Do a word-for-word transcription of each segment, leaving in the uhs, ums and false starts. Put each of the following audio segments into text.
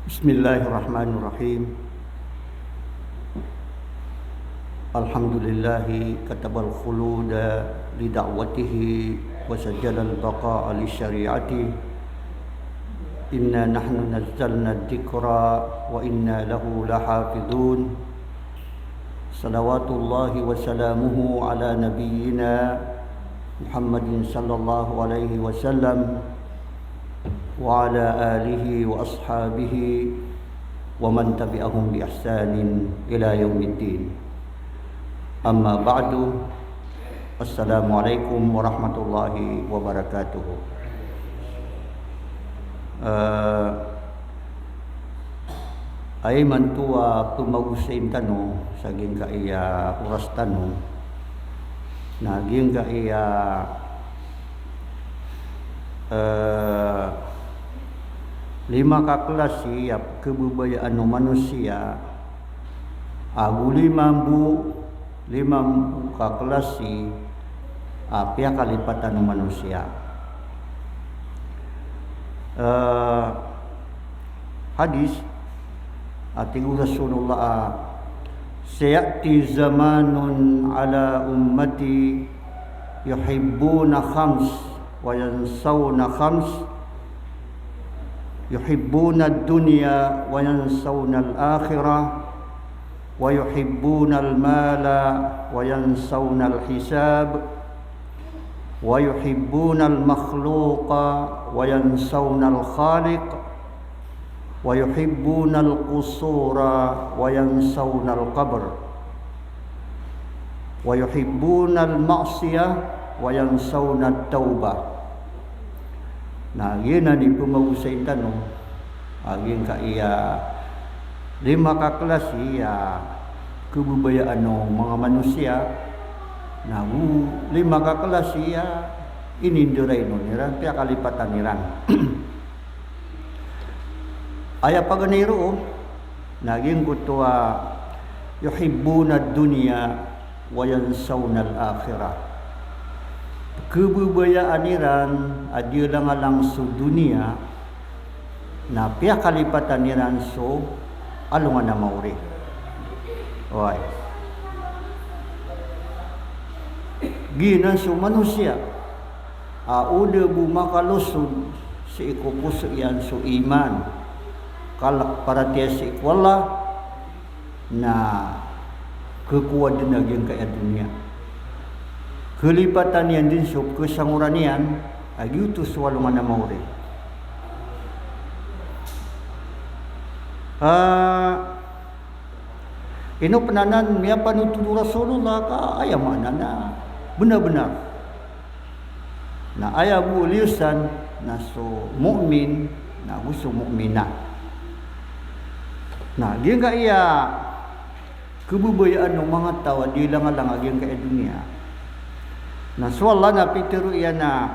بسم الله الرحمن الرحيم. الحمد لله كتب الخلود لدعوته وسجل البقاء لشريعته. إنا نحن نزلنا الذكر وإنا له لحافظون. صلوات الله وسلامه على نبينا محمد صلى الله عليه وسلم وعلى آله وأصحابه ومن تبعهم بإحسان إلى يوم الدين. أما بعد، السلام عليكم ورحمة الله وبركاته. Eh, Aya imanto a pemagosayin tano sa giyangkaya oras tano, na giyangkaya, eh, lima ka klasi a kebabayaan o manosiya, ago lima bo, lima bo ka klasi a piyakalipatan o manosiya. Eh, hadis, a tig o Rasulullah a, "Saya'ti zamanun ala ummati yuhibbuna khams wa yansawna khams, yuhibbuna ad-dunya wa yansawna al-akhirah, wa yuhibbuna al-mala wa yansawna al-hisab, wa yuhibbuna al-makhluqa wa yansawna al-khaliq, wa yuhibbuna al-qusura wa yansawna al-qabr, wa yuhibbuna al-ma'siyah wa yansawna at-tawbah." Na giyanan i pemagosayin tano a giyangkaya lima ka klasi a kebabayaan o manga manosiya, na go lima ka klasi a ininderay on iran, piyakalipatan iran. Aya paganay roo, na giyangkoto a yuhibbuna ad-dunya wa yansawna al-akhirah. Kebabayaan iran a di alangalang so doniya, na piyakalipatan iran so alongan a maori. Oway. Giyanan so manosiya a o da bo makalosod sii ko poso iyan so iman, kalk paratiyaya sii ko Allah, na kekowa den a giyangkaya doniya. Kelipatan iyan den so kesangoran iyan a giyoto so alongan a maori. Ah, ino pen anan miyapanothol o Rasulullah ka aya maana na benar-benar. Na aya bo liyosan na so mu'min, na go so mu'minah. Na giyangkaya kebabayaan o manga taw a di alangalang a giyangkaya doniya. Na so Allah na pitharo iyan a,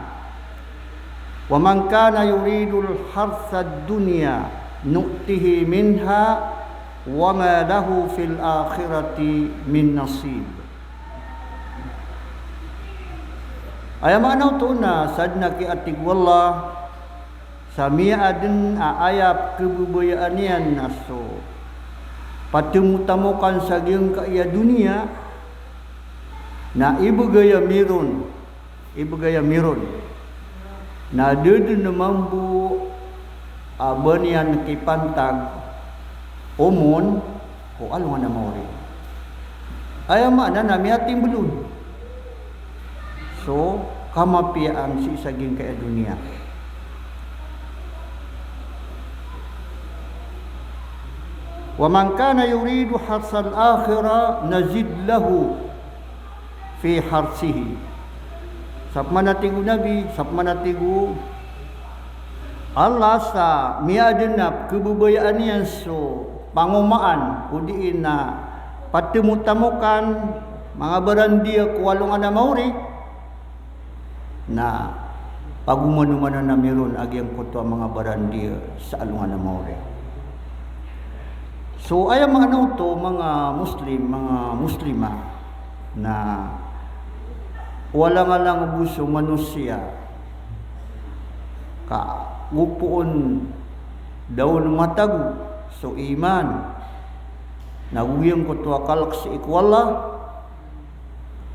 "Wa man kana yuridul harthad dunya nu'tihi minha wa ma lahu fil akhirati min nasib." Aya maana oto na sadn a kiyatig o Allah sa miyaaden a aya kebabayaan iyan na so patemotamokan sa giyangkaya doniya, na ibegay ami ron, ibegay ami ron. Na da den mambo a ba niyan kipantag omon ko alongan a maori. Aya maana na miyatimbel on so kamapiyaan sii sa giyangkaya doniya. "Wa man kana yuridu harthal akhirah nazid lahu fi harthihi." Sapman a tig o Nabi, sapman a tig o Allah sa miyaaden a kebabayaan iyan so pangomaan, odi na patemotamokan, manga barandiya ko alongan a maori, na pagomanomanan ami ron a giyangkoto a manga barandiya sa alongan a maori. So aya maana oto, manga Muslim, manga Muslimah, na o alangalang bo so manosiya ka go poon da on matago so iman, na giyangkoto a kalk sii ko Allah,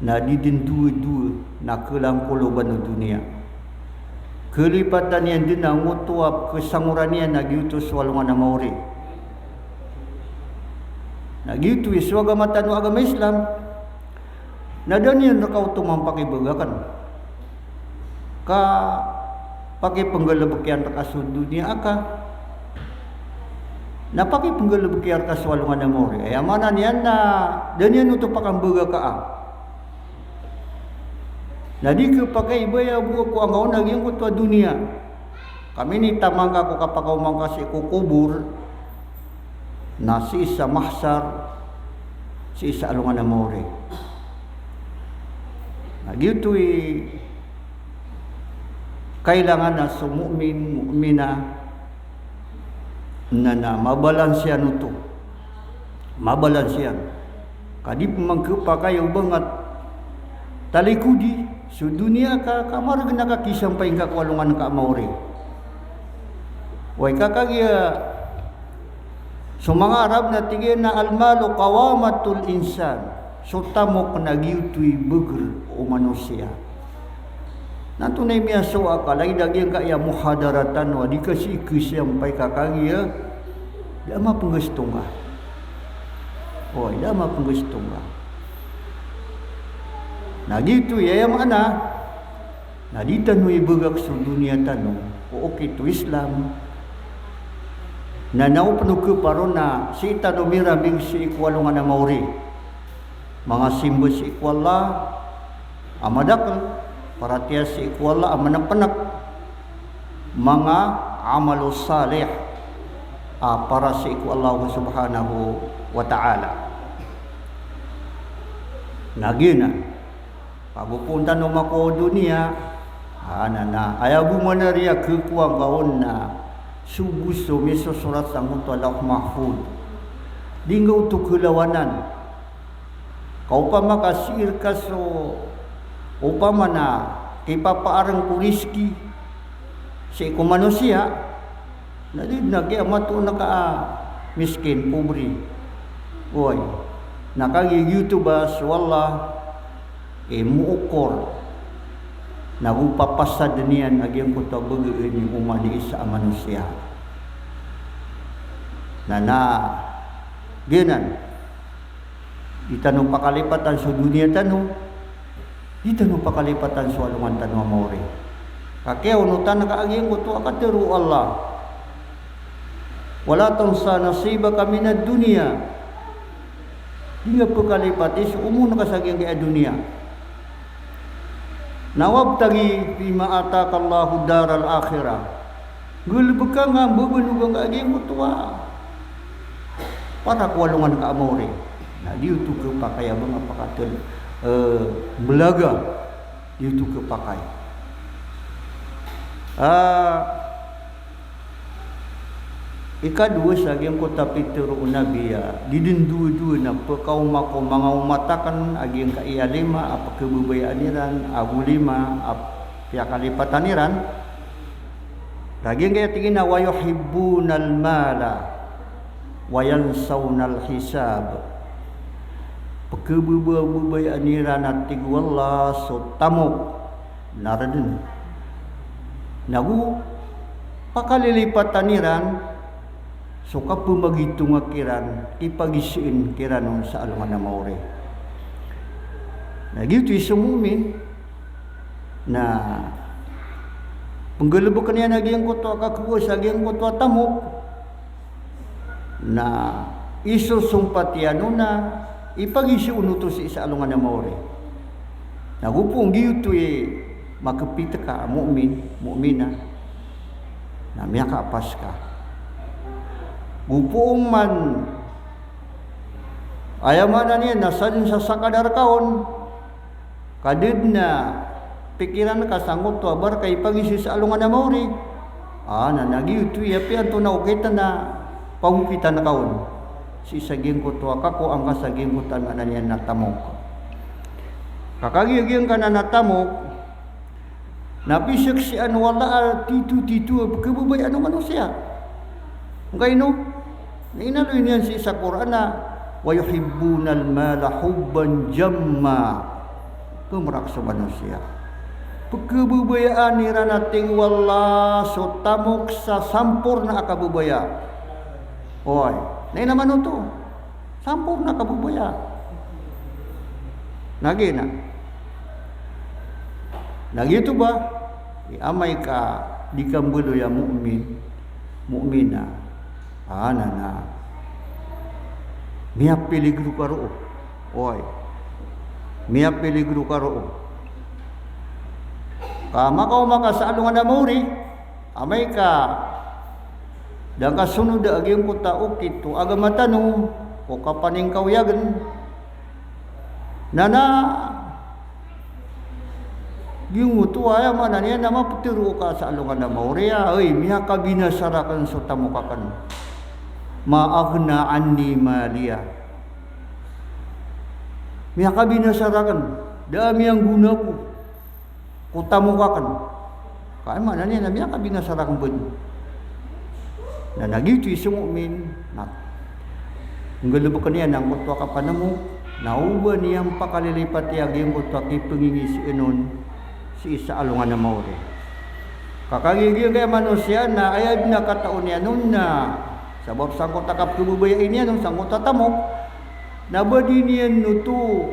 na di dn dowa-dowa na khalangkoloban o doniya. Khalipatan iyan dn angkoto a pkhasangoran iyan a giyoto so alongan a maori. Na giyoto i so agama tano a agama Islam. Na da niyan rka oto mampakibagakn ka pakipnggalbk iyan rka so doniya aka, na pakipnggalbk iyan rka so alongan a maori. Aya maana niyan na da niyan oto pakambagakaa. Na di khapakay i baya bo ko angkaon a giyangkoto a doniya. Ka minitaman ka ko kapakaoma ngka sii ko kobor, na sii sa mahsar, sii sa alongan a maori. Na giyoto i kailangan a so mu'min, mu'mina, na, na mabalanse iyan oto. Mabalanse iyan. Ka di pman khapakay o ba nga talikodi so doniya ka, ka margn a kakisampay ngka ko alongan ka a maori. Oway, ka kagiya so manga Arab na tig iyan a, "Al-malu qawamatul insan." So tamok na giyoto i bagr o manosiya. Na antonaa i miyasowa ka, lagid a giyangkaya muhadara tano a di ka sii khasampay ka kagiya da a mapnggasto ngka. Oway, da a mapnggasto ngka. Na giyoto i aya maana, na di tano ibagak so doniya tano ko okit o Islam. Na na o pn o khaparo na sii tano mirambig sii ko alongan a maori. Manga simba sii ko Allah a madakl, paratiyaya sii ko Allah a manpnp, manga amalu salih a para sii ko Allah subhanahu wa ta'ala. Na giyanan, pagopoon tano mako doniya, a, na, na aya bo manariya khakowa ngka on na so bo so misosorat sangkoto a Lawh Mahfudh. Di ngka oto khalawanan. Ka opama ka sii rka so, opama na kipapaarng ko rizki sii ko manosiya, na di dn a kiyamatoon ka a miskin, pobre. Oway, na kagiya giyoto ba so Allah i mookor, na go papasadn iyan a giyangkoto a bagaan i oman i isa a manosiya. Na, na giyanan. Di tano pakalipatan so doniya tano, di tano pakalipatan so alongan tano a maori. Ka kiyaonotan ka a giyangkoto a katharo o Allah. Wala tansa nasibaka minad dunya. Di ngka pkalipati so omon ka sa giyangkaya doniya. Na wabtaghi fima ataka Allahu daral akhirah. Galbka ngka, mbabaloga ngka a giyangkoto a para ko alongan ka a maori. Na di oto khapakay a ba nga pakatl, eh, mblaga. Di oto khapakay. Ah, Ikadowa sa giyangkoto a pitharo o Nabi a, di dn dowa-dowa na pkaoma ko manga omat akn a giyangkaya lima a pkhababayaan iran, ago lima a piyakalipatan iran. Lagid giyangkaya tig iyan a, "Wa yuhibbunal mala wa yansawnal hisab." Pkhabababayaan iran a tig o Allah so tamok. Na rk dn. Na go pakalilipatan iran so kapamagitonga kiran, ipagiza kiran on sa alongan a maori. Na giyoto i so mu'min na pnggalbkn iyan a giyangkoto a kakowa sa giyangkoto a tamok. Na isosompat iyan on na ipagiza on oto sii sa alongan a maori. Na go pn giyoto i makapit ka a mu'min, mu'mina, na miyakaapas ka. Go pn man, aya maana niyan na sadn sa sakadar ka on, ka da dn a pikiran ka sangkoto a ba rk ipagiza sa alongan a maori. Ah, na, na giyoto i apiya antonaa i okit na pagokitan ka on sii sa giyangkoto a kakowa angka sa giyangkoto a maana niyan na tamok. Ka kagiya giyangkanan a tamok na pizaksian o Allah a titho-titho a pkhababayaan o manosiya. Ngkaino? Na inaloy niyan sii sa Qur'an a, "Wa yuhibbunal mala hubban jamma." Pemrak so manosiya. Pekababayaan iran a tig o Allah so tamok sa samporna a kababaya. Oy, na ino man oto? Samporna a kababaya. Na giya na. Na giyoto ba, i amay ka di ka mbaloy a mu'min, mu'mina, a, na, na miyapeligro ka roo. Oy. Miyapeligro ka roo. Ka makaoma ka sa alongan a maori, amay ka da ngka sonod a giyangkoto a okit o agama tano, ko kapaningkawiyagen. Na, na giyangkoto, aya maana niyan na mapetero ka sa alongan a maori a, oy, miyakabinasa raken so tamok aken. Ma aghna anni maliya. Miyakabinasa raken, da a miyanggona ko ko tamok aken. Ka aya maana niyan na miyakabinasa raken bed. Na, na giyoto i so mu'min, na nggalebeken iyan angkoto a kapanemok, na oba niyan pakalilipati a giyangkoto a kipengingisoon on sii sa alongan a maori. Ka kagiya giyangkaya manosiya na aya den a katao niyan on na sabap sangkoto a kapekababayai niyan on sangkoto a tamok, na ba di niyan oto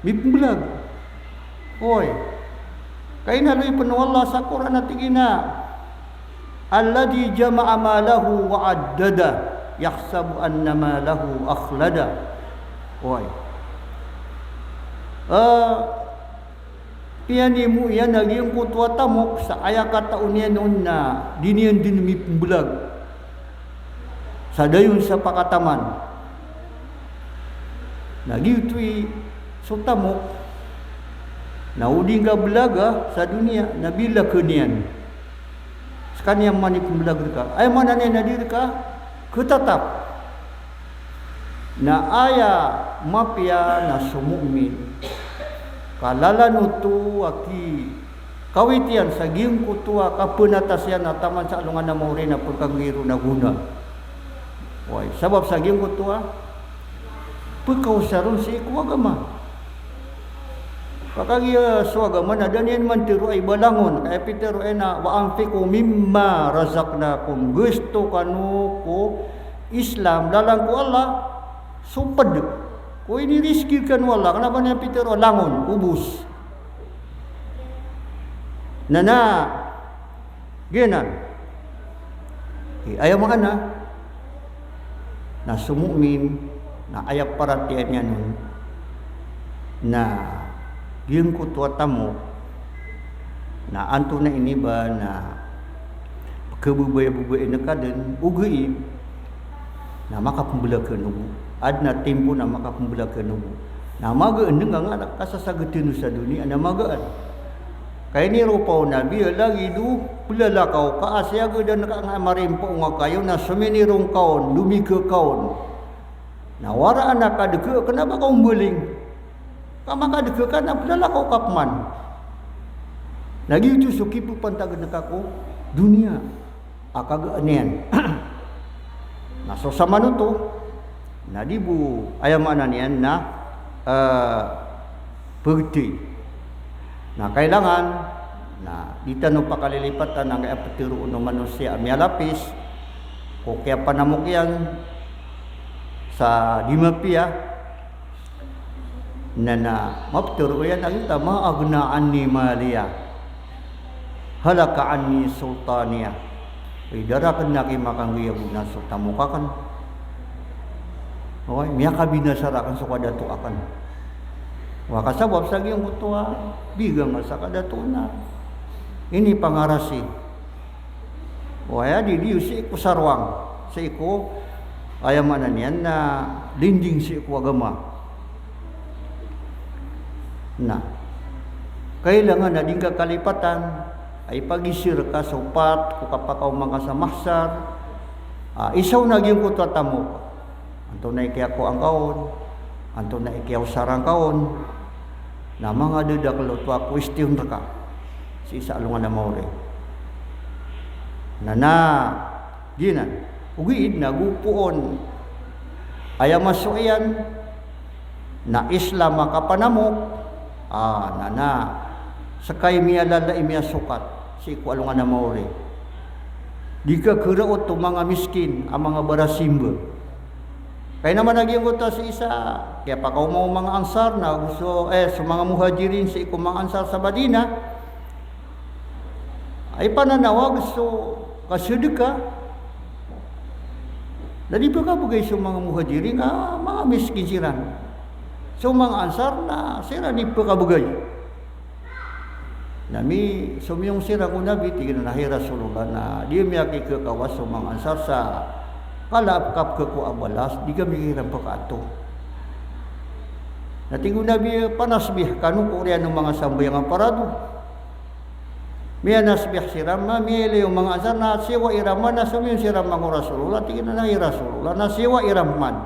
mipembelag. Oy. Ka inaloy pen o Allah sa Qur'an a tig iyan a, "Alladhi jama'a malahu wa addadah, yahsabu anna malahu akhladah." Oy. Eh, piyanimo iyan a giyangkoto a tamok sa aya katao niyan on na di niyan den mipembelag sa dayon sa pakataman. Na giyoto i so tamok, na o di ngka belaga sa doniya, na bilak ka niyan. Sekaniyan man i pembelag reka. Aya maana niyan na di reka ketatap. Na aya mapiya na so mu'min, ka lalan oto a ki kawit iyan sa giyangkoto a kapenatas iyan a taman sa alongan a maori na pekanggiron a gona. Oy, sabap sa giyangkoto a pekaosar on sii ko agama. Ka kagiya so agama na da niyan man teroa i ba langon, ka aya pitero iyan a, "Wa anfiqu mimma razaqnakum." Gesto kano ko Islam, lalan ko Allah, so ped ko inirizki rekano o Allah, kena ba niyan pitero a langon, ubos. Na, na, giyanan. Aya maana na so mu'min na aya paratiyayaan iyan on na giyangkoto a tamok na antonaa ini ba na pekhababayababaya ngka den, ogaid na makapembelag ka nogo. Aden a timpo na makapembelag ka nogo. Na magaan den ka nga kasasageten o sa doniya na magaan. Ka iniropa o Nabi a lagid o pelalakaw ka a siyagadan ka nga marimpao nga kayo na sominirong ka on, domiga ka on. Na waraan a kadega, kena ba ka ombaling. Ka makadega ka na pelalakaw ka peman. Na giyoto so kipepantagan ka ko doniya a kagaan iyan. Na so samanoto, na di bo, aya maana niyan na, eh, pegedi. Na kailangan na di tano pakalilipatan angkaya petero o manosiya a miyalapis ko kiyapanamok iyan sa di mapiya. Na, na mapetero iyan a gita, "Ma aghna anni maliya, halaka anni sultaniya." Ida raken na kimakanggiya bo na so tamok aken. Oy, miyakabinasa raken so kadato aken. Wa, ka sabap sa giyangkoto a bigang sa kadato na inipangarasi. Wa, aya di, di sii ko saroang, sii ko, aya maana niyan na linding sii ko agama. Na kailangan a di ngka kalipatan a ipagisir ka so pat ko kapakaoma ka sa mahsar. Ah, isa on a giyangkoto a tamok. Antonaa i kiyakowa ngka on, antonaa i kiyaosara ngka on. Na manga dadakel oto a question reka sii sa alongan a maori. Na, na giyanan. Ogaid na go poon aya masoiyan na Islam a kapanamok, a, na, na, ska i miyalala i miyasokat sii ko alongan a maori. Di ka keraot o manga miskin a manga barasimba. Kay naman a giyangkoto a sii sa kiyapakaoma o manga Ansar na go so, eh, so manga Muhajirin sii ko manga Ansar sa Madina. Ay pananawag so kasadka. Na di pkabgay so manga Muhajirin a manga miskin siran. So manga Ansar na siran i pkabgay. Na mi, somiyong siran ko Nabi, tig iran a, "Hay Rasulullah, na di ami akikakawa so manga Ansar sa kala a kapkhakowa a balas, di kami kiran pkaato." Na tig o Nabi, "Panasbih kano ko oriyan o manga sambayang a parado." Miyanasbih siran man, miyailay o manga Ansar na siyowa iran man, na somiyong siran man ko Rasulullah, tig iran a, "Hay Rasulullah, na siyowa iran man."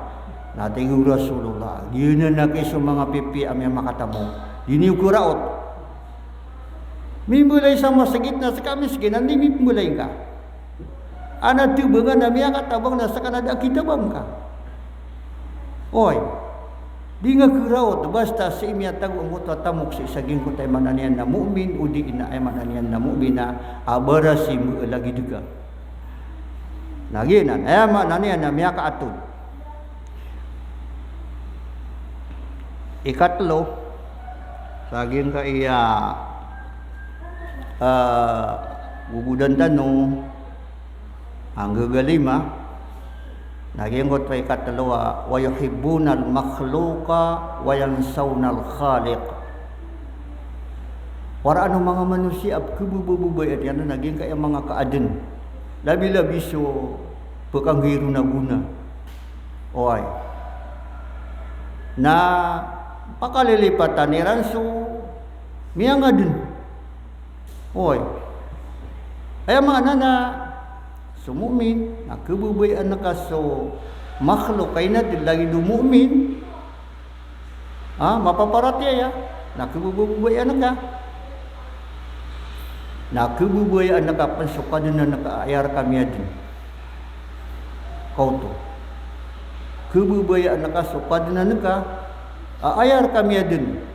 Na tig o Rasulullah, "Giyanan aki so manga pipiya ami a makatamok. Di niyo keraot. Mimbelay sa masgit na ska miskin, anda i mimbelay ngka? Ana tabangan a miyakatabang na ska na da a kitabang ka. Oy, di nga keraot, basta sii miyatago angkoto a tamok sii sa giyangkoto a aya maana niyan na mu'min, odi na aya maana niyan na mu'mina, a barasimba a lagid ka." Na giyanan, aya maana niyan na miyakaatod. Ikatlo, sa giyangkaya, ah, gogodan tano, anggaga lima, na giyangkoto a ikatlo a, "Wa yuhibbunal makhluqa wa yansawnal khaliq." Waraan o manga manosiya a pkhabababayaan iyan na giyangkaya manga kaaden. Labi-labi so pkhanggay ron a gona. Oway. Na pakalilipatan iran so miyangaden. Oway. Aya maana na so mu'min na khababayaan ka so makhluk a inaden lagid o mu'min. Ha, mapaparatiyaya, na khabababayaan ka. Na khababayaan ka pn so Kadnan ka a aya rka miyaden. Kaoto. Khababayaan ka so Kadnan ka a aya rka miyaden.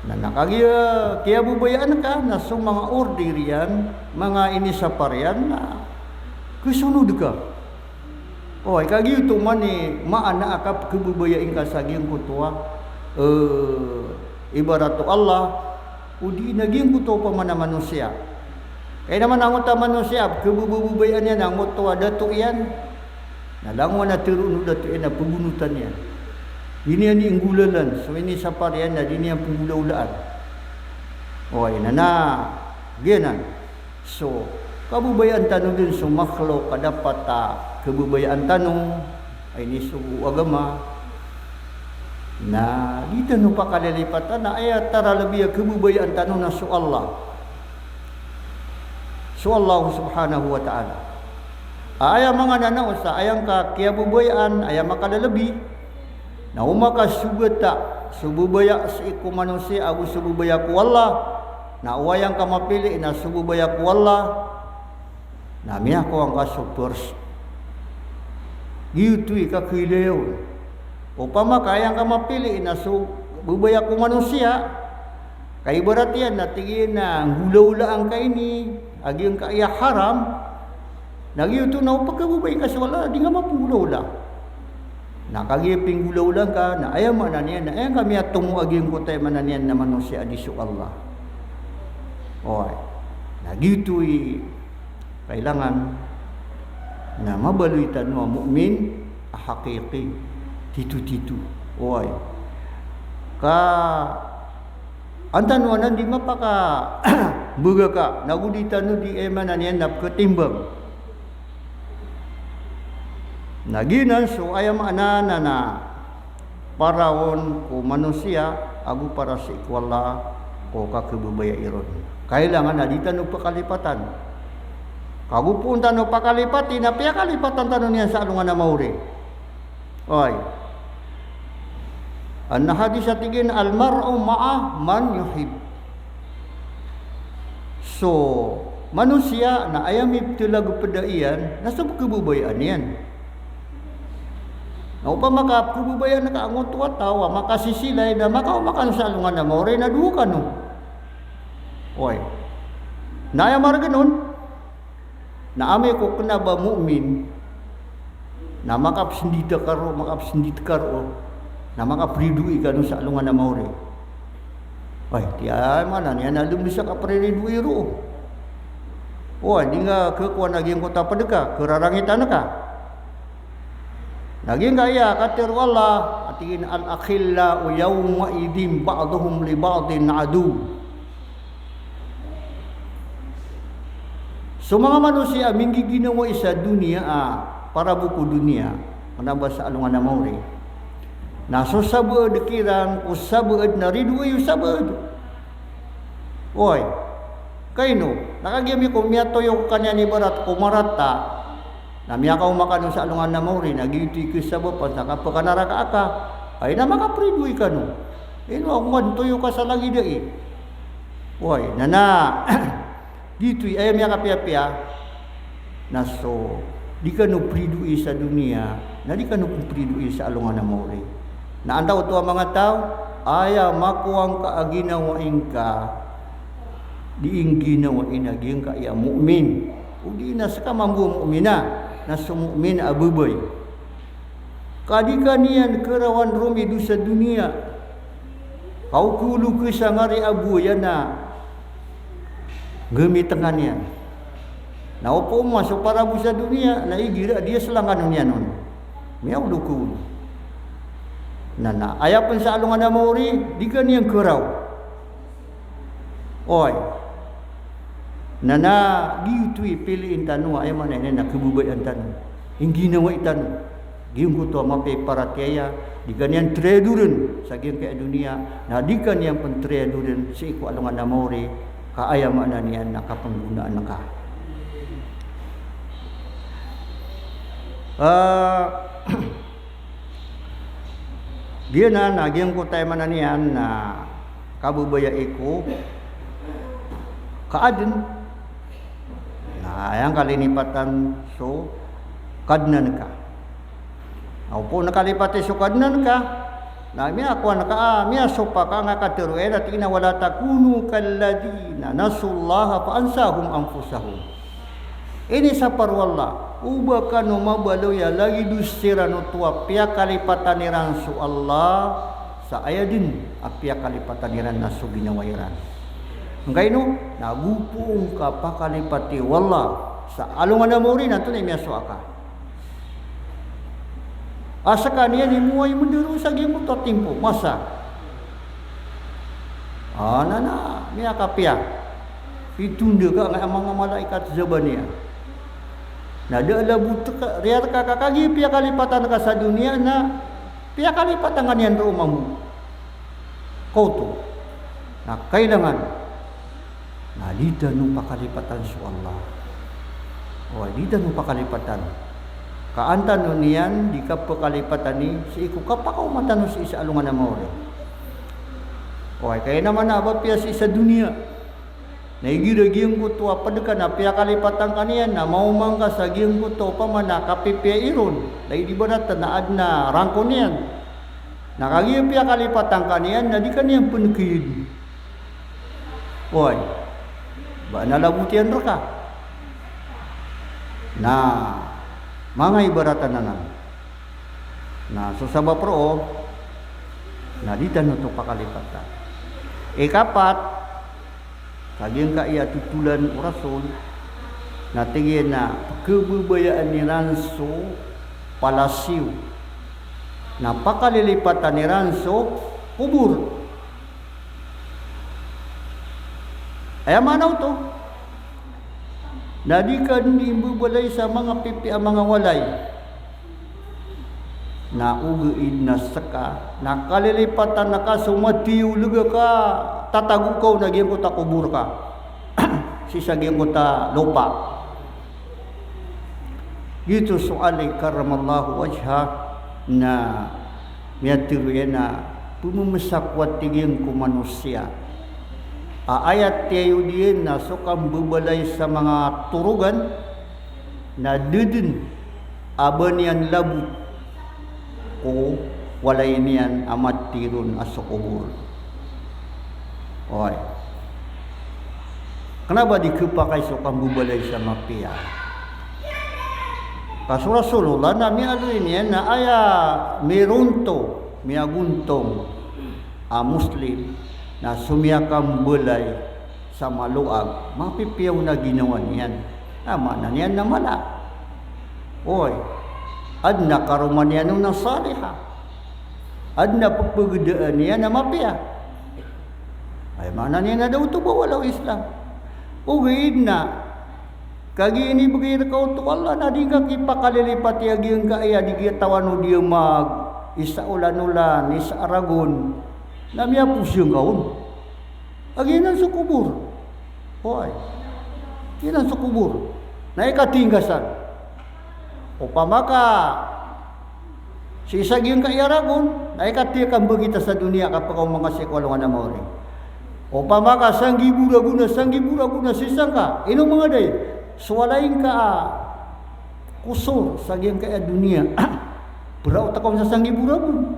Na, na kagiya kiyababayaan ka, na so manga order iyan, manga inisapar iyan, na khasonod ka. Oway, kagiya oto man i maana a kapkhababayai ngka sa giyangkoto a, eh, ibarat o Allah, odi na giyangkoto a opama na manosiya. Kay naman angkoto a manosiya, pkhabababayaan iyan angkoto a dato iyan. Na langon a tharoon o dato iyan na pagonotan iyan. Di niyan inggolalan, so inisapar iyan na di niyan pnggolaolaan. Oway, na, na, giyanan. So, kababayaan tano dn so makhluk a dapat a kababayaan tano, a inisogo o agama. Na di tano pakalilipatan a aya taralbi a kababayaan tano na so Allah. So Allah subhanahu wa ta'ala. A aya manga nanaw sa aya ngka kiyababayaan, aya makalalabi. Na o makasogata so babaya sii ko manosiya ago so babaya ko Allah, na o aya ngka mapili na so babaya ko Allah, na miyakowa ngka so pers. Giyoto i kakhailay on. Opama ka aya ngka mapili na so babaya ko manosiya, ka ibarat iyan na tig iyan a nggolaolaan ka ini a giyangkaya haram, na giyoto na o pkhababayai ngka so Allah, di ngka mapnggolaola. Na kagiya pinggolaola ngka, na aya maana niyan na aya ngka miyatomo a giyangkoto a aya maana niyan na manosiya a di so Allah. Oway. Na giyoto i kailangan na mabaloy tano a mu'min a haqiqi, titotito. Oway. Ka an tano anan di mapakabagaka, nago di tano di, aya maana niyan na pkhatimbang. Na giyanan so aya maana na, na para on ko manosiya ago para sii ko Allah ko kakhababayai ron. Kailangan a di tano pakalipatan. Kago poon tano pakalipati na piyakalipatan tano niyan sa alongan a maori. Oway. Adn a hadis a tig iyan, "Al-mar'u ma'a man yuhib." So Manosiya na aya miptlag pd iyan na so pkhababayaan iyan. Na opama ka pkhababayaan ka angkoto a taw a makasisilay na makaoma kano sa alongan a maori na dowa kano. Oway. Na aya margn on, na amay ko kna ba mu'min, na makapsndit ka roo, makapsndit ka roo, na makapridoi kano sa alongan a maori. Ay, tiya maana niyan na dn di sa kapriridoi roo. Oway, di nga khakowan a giyangkoto a pd ka, khararangitan ka. Na giyangkaya katharo o Allah, a tig iyan, "Al-akhillau yawma'idhin ba'duhum li ba'din aduww." So manga manosiya a minggiginawai sa doniya a parabo ko doniya, kna ba sa alongan a maori, na so sabaad kiran ko sabaad na ridoay o sabaad. Oway, kaino, na kagiya mi ko miyatoyo ko kaniyan ibarat ko marata, na miyakaoma kano sa alongan a maori, na giyoto i kasabapan sa kapkanaraka aka, ay na makapridoay kano. Ino ako nga dn toyo ka sa lagid ai. Oway, na na, giyoto i aya miyakapiyapiya, na so di kano pridoay sa doniya, na di kano pn pridoay sa alongan a maori. Na antaa oto a manga taw, aya makowa ngka a ginawai ngka, di ngginawai na giyangkaya mu'min. Odi na ska mambo a mu'mina, na so mu'min a babay. Ka di ka niyan kharawan romido sa doniya. Ka o kholo ka sa ngari a bowaya na gamitan ka niyan. Na opama so parabo sa doniya, na igira di a slangan on iyan on. Miyaolo ka on. Na, na, aya pn sa alongan a maori, di ka niyan kharaw. Oway. Na, na, giyoto i piliin tano, aya maana niyan na khababayaan tano. Ingginawai tano. Giyangkoto a mapiya i paratiyaya, di ka niyan trayadorn sa giyangkaya doniya, na di ka niyan pn trayadorn sii ko alongan a maori, ka aya maana niyan na kapnggonaan ka. Ah, Giyanan na giyangkoto a aya maana niyan na kababayai ko kaadn. Na aya ngka linipatan so Kadnan ka. Na opama ngka lipati so Kadnan ka, na miyakowa ngka, ah, miyasopa ka angkai katharo iyan a tig iyan a, "Wala takunu kalladhina nasullaha fa ansahum anfusahum." Inisapar o Allah, oba kano mabaloy a lagid o siran oto a piyakalipatan iran so Allah, sa aya dn a piyakalipatan iran na so ginawa iran. Angkaino, na go poon ka pakalipati o Allah sa alongan a maori na antonaa i miyasowa ka. A skaniyan i moway mndaro sa giyangkoto a timpo, masa. Ah, na, na, miyakapiya. Pitondog ka angkai a manga malaikat Zabaniya. Na da a labot ka, riyar ka, ka kagiya piyakalipatan ka sa doniya na piyakalipatan ka niyan roo mambo. Kaoto. Na kailangan na di tano pakalipatan so Allah. Oway, di tano pakalipatan. Ka an tano niyan di kapkalipatani sii ko kapakaoma tano sii sa alongan a maori. Oway, kaya naman a ba piya sii sa doniya. Na igira giyangkoto a pd ka na piyakalipatan ka niyan, na maoma ngka sa giyangkoto opama na kapipiya iron, na ibarat na adn a rangko niyan. Na kagiya piyakalipatan ka niyan, na di ka niyan pnkhayad. Oway. Ba na labot iyan rka. Na manga ibarat anan. Na so sabap roo, na di tano oto pakalipatan. Ikapat, sa giyangkaya a totolan o Rasul, na tig iyan a pkhababayaan iran so palasiyo. Na pakalilipatan iran so kobor. Aya maana oto, na di ka dn di mbabalay sa manga pipiya a manga walay. Na ogaid na ska, na kalilipatan ka so matiyo lga ka, tatago ka on a giyangkoto a kobor ka. Sii sa giyangkoto a lopa. Giyoto so Ali karramallahu wajhah na miyatharo iyan a pmamsako a tig iyan ko manosiya. A ayat tiyayodan na so kambebalay sa manga torogan na da den a ba niyan labot ko walay niyan a matiron a so kobor. Oy. Kena ba di kepakay so kambebalay sa mapiya? Ka so Rasulullah na miyaaloy niyan na aya mironto, miyagontong a Muslim na so miyakambelay sa maloag, mapipiya on a ginawa niyan. Na maana niyan na mala. Oy, aden a karoma niyan on a saliha. Aden a pepegedaan iyan a mapiya. Ay, maana niyan na da oto ba wala o Islam. Ogaid na kagiya inibegay reka oto o Allah na di ngka kipakalilipati a giyangkaya di kiyatawan o di mag isa olan-olan, isa a ragon. Na miyapos ngka on. A giyanan so kobor. Oy. Giyanan so kobor. Na ikatinggasan. Opama ka sii sa giyangkaya ragon, na ikatiya ka mbegita sa doniya ka pekaoma ngka sii ko alongan a maori. Opama ka sanggibo ragon na, sanggibo ragon na sii sangka, ino mangaday? So walay ngka a kosor sa giyangkaya doniya. Peraot ka on sa sanggibo ragon.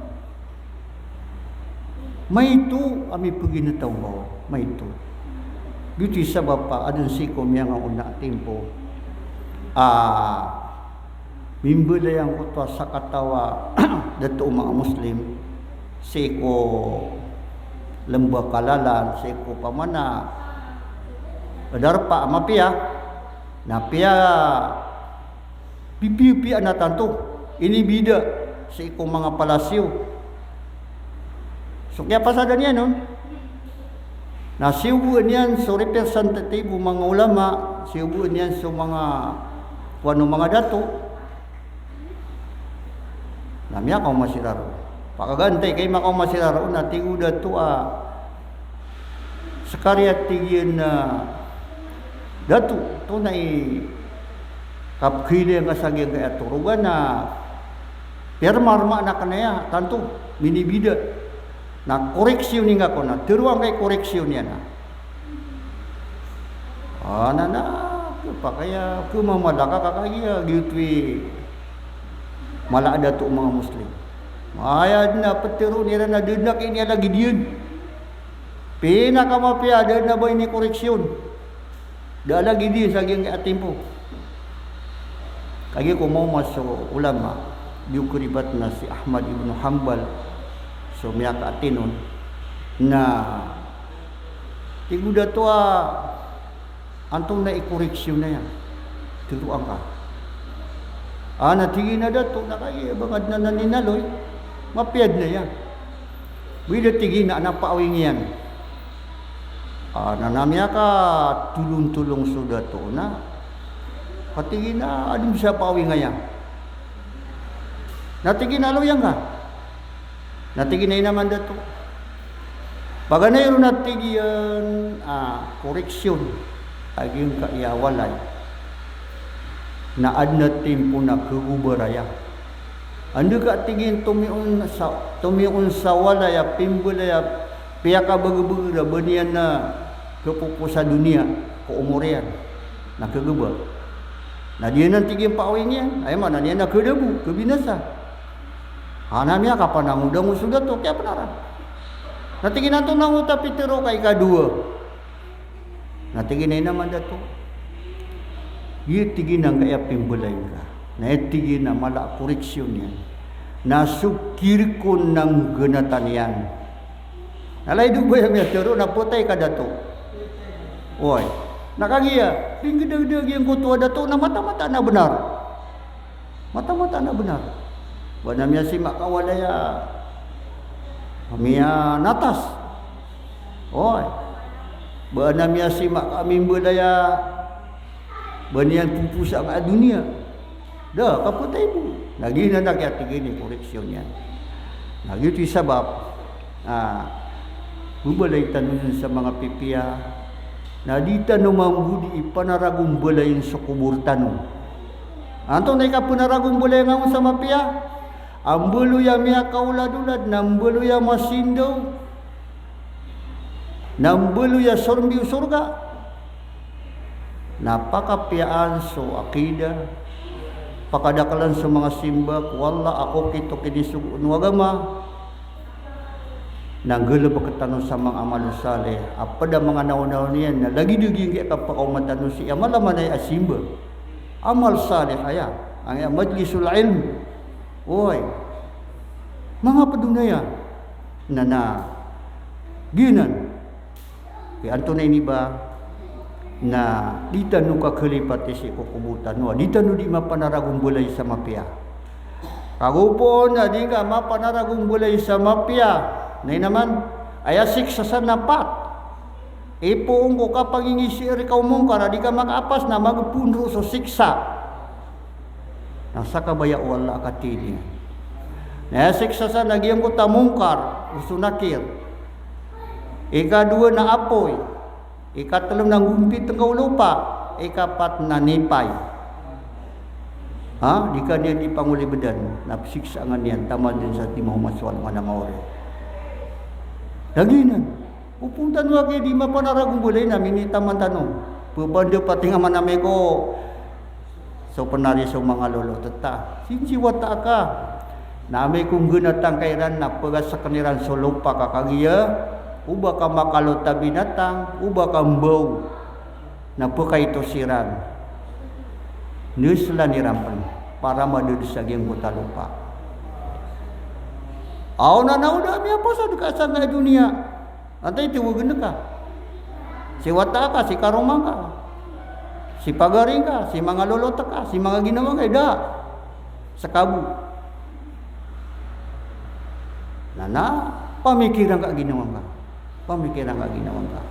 Maito a mipeginetaw ngka on, maito. Giyoto i sabap a aden sii ko miyangaona a timpo a mimbelay angkoto a sakataw a dato o manga Muslim sii ko Lemba Kalalan, sii ko pamana darpa a mapiya, na piya pipiyapiya na tanto, inibida sii ko manga palasyo. So kiyapasadan iyan on, na siyogoan iyan so representative o manga ulama, siyogoan iyan so manga, kowan o manga dato, na miyakaoma siran roo. Pakagantay ka i makaoma siran roo, na tig o dato a, sekariya tig iyan a dato, oto na i kapekhailay ngka sa giyangkaya torogan na piyarmarmaan aken aya tanto, minibida. Na koreksiyoni ngka kon a, teroa ngka i koreksiyon iyan a. A, na, na, kepakay a, kemamala ka kagiya, giyoto i mala a dato o manga Muslim. Aya den a peteroon iran a da den a kiniyalagid iyan. Pinakamapiya, da den a ba inikoreksiyon. Da a lagid iyan sa giyangkaya timpo. Kagiya ko maoma so ulama, di o keribat na si Ahmad ibn Hanbal, so miyakaatin on, na tig o dato a, antonaa i koreksiyon aya? Teroa ngka. A, na tig iyan a dato, na kagiya ba ngka den anan inaloy, mapiya den aya. Bida tig iyan a, na paawing iyan. A, na, na miyakatolongtolong so dato na, ka tig iyan a, aden sa paawing aya. Na tig iyan a, aloya ngka. Na tig iyan a, ino man dato. Paganay ron a tig iyan a koreksiyon a giyangkaya walay na aden a timpo na kegobara aya. Anda ka tig iyan tomiyoon sa, tomiyoon sa walay a pimbelay a piyakabegebege a ba niyan na kepopo sa doniya ko omor iyan na kegoba. Na di anan tig iyan paawing iyan, aya maana niyan na kedabo, kebinasa. A, na miyakapanangodango so dato, kiyapenaran. Na tig iyan a, antonaa oto a pitero ka ikadowa? Na tig iyan a, ino man dato. Giya tig iyan angkaya pimbelay ngka. Na aya tig iyan a mala a koreksiyon iyan na so kirek on na nggenatan iyan. Na lagid o ba aya miyatero na petay ka dato. Oy. Na kagiya, pinggedageda giyangkoto a dato na mataan-mataan a benar. Mataan-mataan a benar. Ba na miyasima ka walay a miyanatas. Oy. Ba na miyasima ka mimbelay a ba niyan poposa nga a doniya. Da, kapetay bo. Na giyanan a kiyatig iyan i koreksiyon iyan. Na giyoto i sabap a, bebalay tano den sa manga pipiya, na di tano mambo di ipanaragombalayen so kobor tano. Antonaa i kapenaragombalay nga on sa mapiya? A mbaloy a miyakaolad-olad, na mbaloy a masindaw. Na mbaloy a sorbi o sorga. Na pakapiyaan so akida, pakadaklan so manga simba ko Allah a okit o kinisogoon o agama. Na nggalbk tano sa manga amal salih, a pd a manga naonaw niyan, na lagid o giyangkai a kapakaoma tano sii a mala a manay a simba. Amal salih aya, angkai a majlisul ilm. Oway. Manga pd on aya. Na, na, giyanan. Kay antonaa ini ba, na di tano kakalipati sii ko kobor tano, a di tano di mapanaragombalay sa mapiya. Kago pn a di ngka mapanaragombalay sa mapiya, na ino man, aya siksa san na pat. Ipoon ko kapangingisi rka o mongkar a di ka makaapas, na magpoon roo so siksa. Na sa kabaya o Allah a katini. Na aya siksa san na giyangkoto a mongkar, o so nakir. Ikadowa na apoy. Ikatlo na nggompitn ka o lopa. Ikapat na nipay. Ha? Di ka niyan di pangolibdan. Na psiksa nga niyan taman dn sa di maoma so alongan a maori. Lagid anan. Opama tano a giya di mapanaragombalay na minitaman tano. Pphanda pating a manamay ko so pnari so manga lolot ta. Sii sa wata ka. Na amay ko nggnatan ka iran na pgasakn iran so lopa ka kagiya o ba ka makalot a binatang, o ba ka mbaw. Na pkaito siran. Nuslan iran pn. Para madod sa giyangkoto a lopa. Aw na na o da miyapasad ka sa nga doniya. Antaa i tawagn ka? Si wata ka, si karoma ngka, si pagari ngka, si manga lolot ka, si manga ginawa ngka, da. Ska bo. Na, na, pamikiran ka ginawa ngka. Pamikiran ka ginawa ngka.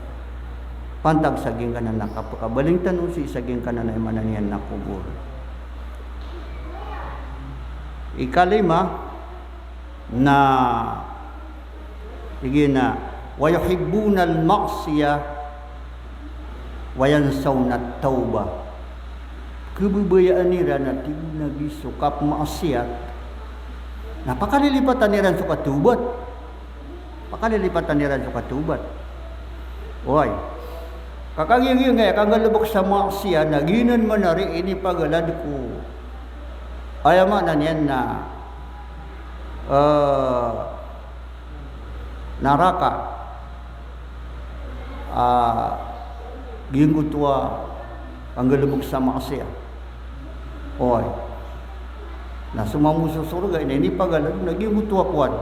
Pantag sa giyangkanan a kapakabaling tano sii sa giyangkanan a aya maana niyan na kobor. Ikalima, na, tig iyan a, "Wa yuhibbunal ma'siyah wa yansawna tawbah." Khababayaan iran a tig o Nabi so kapmaasiyat. Na pakalilipatan iran so katawbat. Pakalilipatan iran so katawbat. Oway. Ka kagiya giya ngka a kanggalbk sa maasiyat na giyanan man ari inipagalad ko. Aya maana niyan na, eh, naraka. Ah, giyangkoto a kanggalbk sa maasiyat. Oway. Na so mambo so sorga, ina inipagalad na giyangkoto a kowan.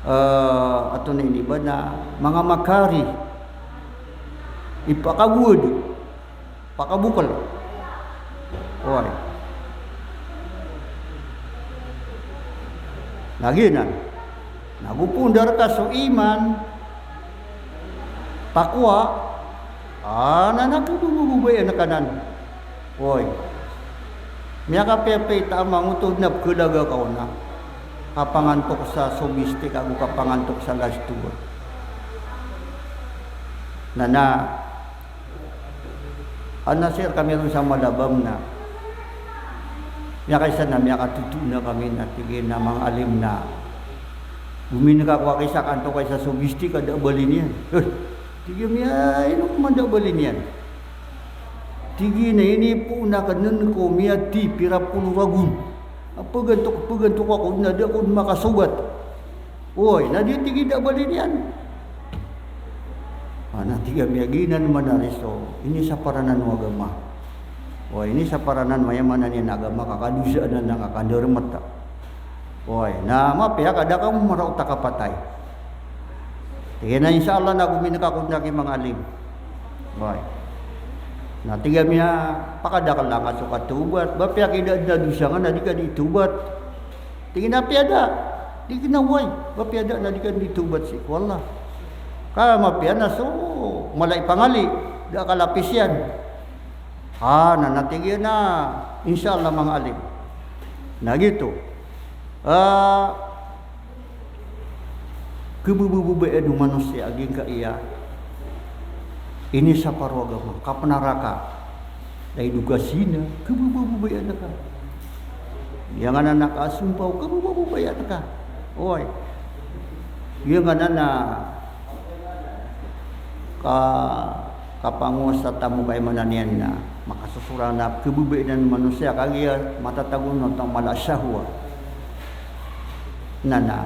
Eh, antonaa ini ba na manga makari. Ipakagowad. Pakabokl. Oway. Na giyanan. Na go pondar ka so iman, taqwa, a, na, na khababayaan ka nan. Oway. Miyakapiyapiya i taman oto na pkhalaga ka on a kapangantok sa sobisti ka go kapangantok sa lastowa. Na, na, Ana sir kami ron sa Malabang na miyakaisa na miyakatotoon a kami na tig iyan a manga alim na gominika ko a kaisa kanto kaisa sobisti ka da a bali niyan. Eh, tig iyan a miya ino ko man da a bali niyan. Tig iyan a inipoon akn ko miyati pira polo ragon. A pgantok, pgantok ako na da ako makasogat. Oy, na di tig iyan da a bali niyan. A, na tig iyan a giyanan man ari so inisapar anan o agama. Oy, inisapar anan, aya maana niyan a agama ka kadosa anan a kandarmat. Oy, na mapiya ka da ka maraot a kapatay. Tig iyan a insha Allah na gominika ako na ki manga alim. Oy. Na tig iyan a pakadakl angka so katawbat. Ba piya ki da a dosa nga na di ka di tawbat. Tig iyan a piya da, di kna oway, ba piya da na di ka di tawbat sii ko Allah. Ka mapiya na so mala i pangali, da a kalapis iyan. A, na, na tig iyan a, insha Allah manga alim. Na giyoto. A, khababayaan o manosiya a giyangkaya inisapar o agama, kapnaraka. Lagid o kazina, khababayaan ka. Giyangkanan a kasompaw, khababayaan ka. Oy. Giyangkanan a ka, kapangowasa tamok, aya maana niyan na makasosorang na khababaian o manosiya, kagiya matatago on oto a mala a shahwa. Na, na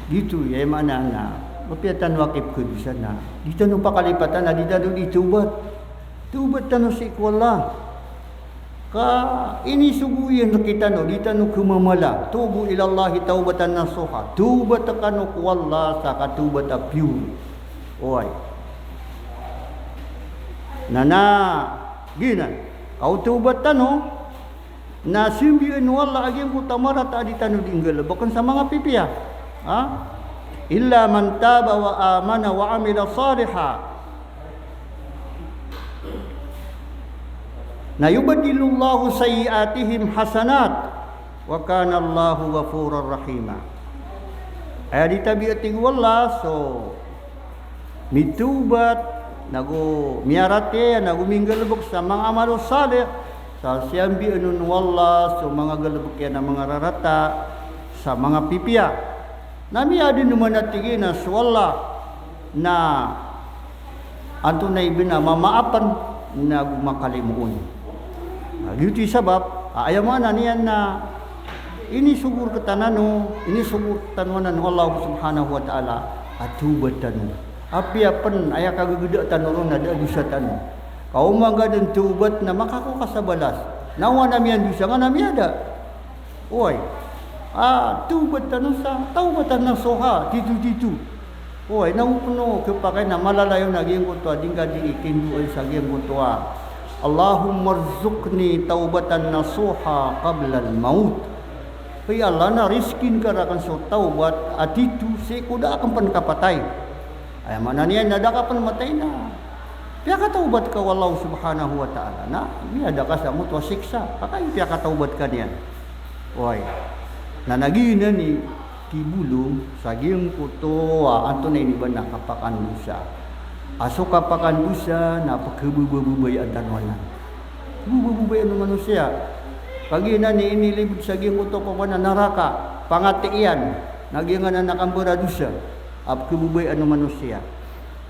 giyoto i, aya maana na mapiya tano a kipkhadosa na di tano pakalipatan na di tano di tawbat. Tawbat tano sii ko Allah. Ka inisogo iyan rktano, di tano khamamala. Tubu ilallahi tawbatan nasuha. Tawbat kano ko Allah sa katawbat a pure. Oway. Na, na giyanan. Ka o tawbat tano na siyambian o Allah a giyangkoto a marata a di tano di nggalbkn sa manga pipiya. Ha? Illa man taba wa amana wa amila saliha. Na yubaddilullahu sayyi'atihim hasanat, wa kanallahu ghafuran rahima. Aya di tabiya, tig o Allah, so mitawbat, nago miyaratiyaya, nago minggalbk sa manga amal o salih, sa siyambian on o Allah so manga galbk iyan a manga rarata sa manga pipiya. Na miyadn man a, tig iyan a so Allah na antonaa i bnar a mamaapn nago makalimoon. Na giyoto i sabap a aya maana niyan na inisogo rktano, inisogo rktano anan o Allah subhanahu wa ta'ala a tawbat tano. Apiya pn aya kagagda tano ron na da a dosa tano. Ka o magaan dn tawbat na makakowa ka sa balas. Na o ana miyandosa ngka na miyada. Oway. A, tawbat tano sa tawbatan nasuha, tito-tito. Oway, na o pn o khapakay na malalayon a giyangkoto a di ngka di ikindoan sa giyangkoto a, Allahumma rzuqni tawbatan nasuha qabla al-maut. Hay Allah, na rizkin ka rakn so tawbat a tito sii ko da akn pn kapatay. Aya maana niyan na da ka pn matay na piyakatawbat ka o Allah subhanahu wa ta'ala. Na miyada ka sangkoto a siksa. Ka kagiya piyakatawbat ka niyan. Oway. Na giyanan i kibolong sa giyangkoto a antonaa ini bnar a kapakandosa. A so kapakandosa na pkhabababayaan tano anan. Pkhabababayaan o manosiya. Kagiya giyanan i inilibod sa giyangkoto a pamana naraka, pangati iyan, na giyanan a kambaradosa a pkhababayaan o manosiya.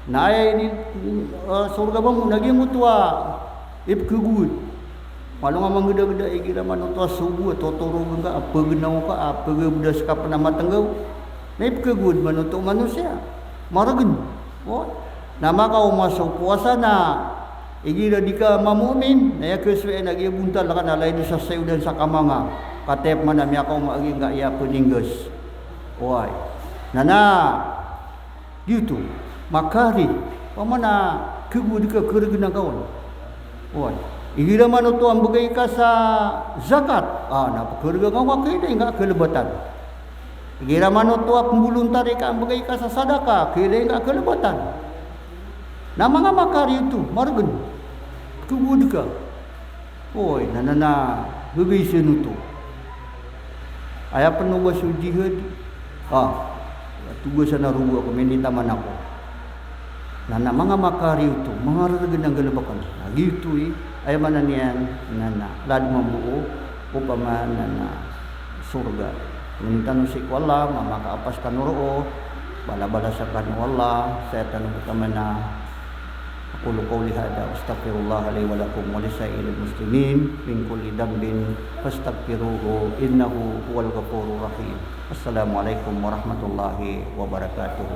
Na aya ini, eh, sorga mambo na giyangkoto a ipkhagowad. Malo nga manggdagda, igira man oto a sobo a totorogn ka, a pagnaw ka, a pagabdas ka pn a matnggaw. Na ipkhagowad man oto o manosiya. Margn. O, na makaoma so powasa na igira di ka mamu'min, na aya khasowa iyan a giya bontal ka na lagid sa sayodan sa kamanga. Katep man a miyakaoma a giyangkaya pninggas. Oway. Na, na giyoto, makari. Pamana khagowad ka, khargn angka on. Oway. Igira man oto a mbgay ka sa zakat, a, na pkharga angka on ka, kailay ngka kalbatan. Igira man oto a pmbolontari ka a mbgay ka sa sadaka, kailay ngka kalbatan. Na manga makari oto, margn. Khagowad ka. Oy, na, na, na, gagaisen oto. Aya pn o ba so jihad, a, togasan a rogo ako, minitaman ako. Na, na, manga makari oto, manga rargn a nggalbkn. Na giyoto i, aya maana niyan, na, na, lad mambo o, opama na, na, sorga. Ngnin tano sii ko Allah, mamakaapas kano roo, balabalasan kano o Allah, saya tano bo taman a. أقول قولي هذا وأستغفر الله لي ولكم ولسائر المسلمين من كل ذنب فاستغفروه إنه هو الغفور الرحيم. السلام عليكم ورحمة الله وبركاته.